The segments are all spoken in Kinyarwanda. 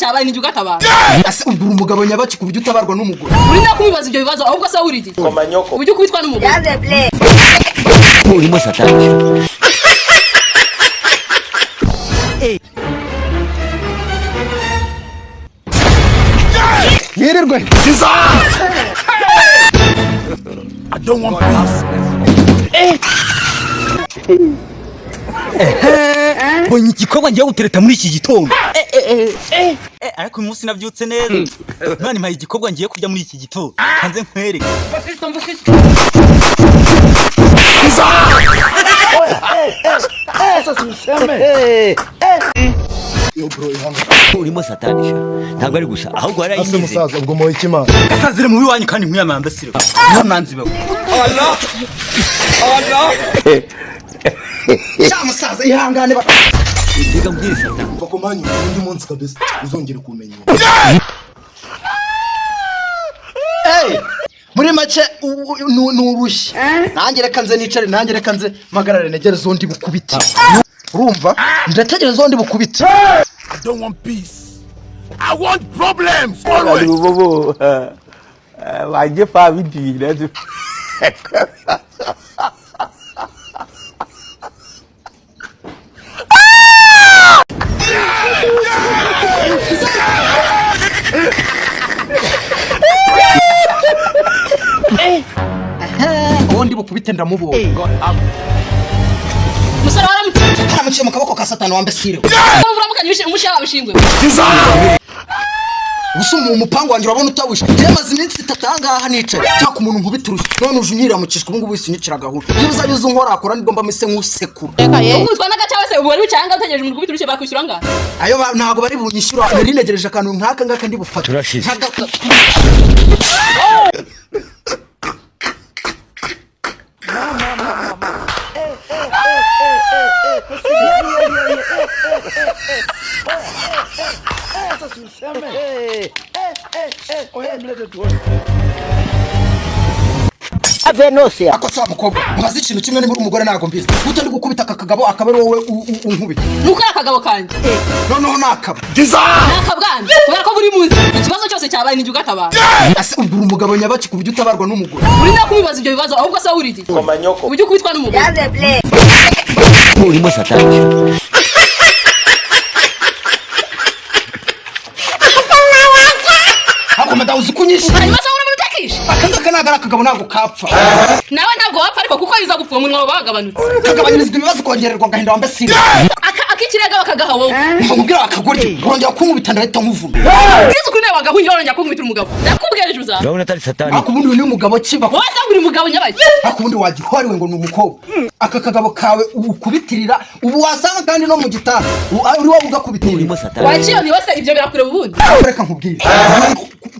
cyabaye ni ugatabara. Ase ubwo uri umugabo nyabaki ku buryo utabarwa n'umugore? Uri no kubibaza ibyo bibazo, ahubwo se uri iki? Uburyo ukubitwa n'umugore. Urimo satani. Yirirwe. I don't want peace. Mbonye igikorwa ngiye gutereta muri iki gitondo. Ariko uyu munsi nabyutse neza, Imana impaye igikorwa ngiye kurya muri iki gitondo. Kanze nkwereke. Yo bro, ihangane. Urimo satani sha, ntabwo ari gusa ahubwo Ase harayimize. musaza, ubwo muhe ikimana. Gasazire mubi wanyu kandi nkwiyamamba sire ntamanzi bawe. Sha musaza, ihangane ba. Reka mbwire satani. Bakomanyu undi munsi kabisa uzongere kumenyera. Hey! Muri make ni urushyi. Nanjye reka nze nicare, nanjye reka nze mpagarare ntegereze undi bukubite. Urumva? Ndategereza undi bukubite. I don't want peace. I want problems always. Bobo wagye fa bi di na. Uwo ndi bukubite ndamubonye. Musore, waramutse. Karamuciye mu kaboko ka Satani wambe sire. Uramukanye umushyira wabishingwe. Ubusa umupangu wanjye urabona utawishe. Njyewe maze iminsi 3 ahangaha nicaye cyaka umuntu nkubita urushyi, none uje unyiramukishwa ubu ngubu wese unyicira agahuru. Iyo uzajya uza unkorakora nibwo mba mese nk'usekura. Ukubitwa n'agaca wese ubu wari wicaye ahangaha utegereje umuntu ukubita urushyi, bakwishyura angahe? Ayo ntabwo bari bunyishyura, nari negereje akantu nk'aka ngaka ndi bufate. Turashize. Ako se wa mukobwa, mubaze ikintu kimwe, niba uri umugore ntabwo mbizi, utari gukubita aka kagabo akaba ari wowe unkubita. Nuko ari akagabo kanjye. Noneho nakaba. Ni akabwana kubera ko buri munsi ikibazo cyose cyabaye ni ugatabara. Ase ubwo uri umugabo nyabaki ku buryo utabarwa n'umugore? Uri no kubibaza ibyo bibazo, ahubwo se uri iki? Uburyo ukubitwa n'umugore. Urimo satani sha. Ariko madamu, uzi ko unyishe. Hanyuma se uri utakishe. Aka ngaka ntabwo ari akagabo, ntabwo kapfa. Nawe ntabwo wapfa ariko kuko biza gupfa umunwa wawe wagabanutse. Kagabanyirizwa ibibazo, kongererwa agahinda wambe sire. Ak'ikirenga bakagaha wowe. Nkubwira akagoryi, urongera kunkubita ndahita nkuvuna. Bwiza ukuri nawe wagahungira warongera kunkubita umugabo. Ndakubwira ejo uzaza. Urabona atari satani. Ariko ubundi uyu ni umugabo ki Wowe se uri umugabo nyabaki? Ariko ubundi wagihwariwe ngo ni umukobwa, aka kagabo kawe ukubitirira ubu wasanga kandi no mu gitanda uri wowe ugakubitirira. Urimo satani. Wakiyoni wese ibyo birakureba ubundi. Reka nkubwire,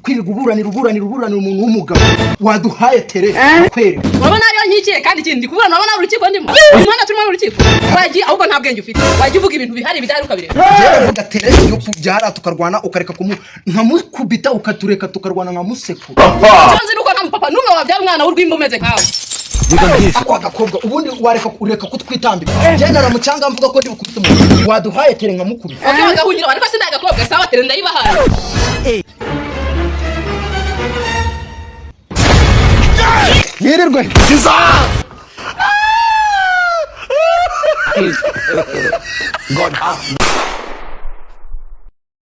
kwirirwa uburanira uburanira uburanira umuntu w'umugabo, waduhaye tere kwereka. Urabona hariyo nkikiye kandi ikindi ndi kuburana, urabona urukiko ndimo. Umuhanda turimo ni urukiko. Wagiye ahubwo nta bwenge ufite. Wagiye uvuga ibintu bihari bidahari ukabireka. Njyewe mvuga tere yo kubyara tukarwana, ukareka kumu nkamukubita, ukatureka tukarwana nkamusekura. Icyo nzi ni uko nta mupapa n'umwe wabyara umwana w'urwimba umeze nkawe. Reka mbwire. Ako agakobwa ubundi wareka ureka kutwitambika. Njyewe naramucyanga mvuga ko ndi bukubite umuntu, waduhaye tere nkamukubita. Okay, bagahungira ariko sindi agakobwa, sawa tere ndayibahaye. Yirirwe. God have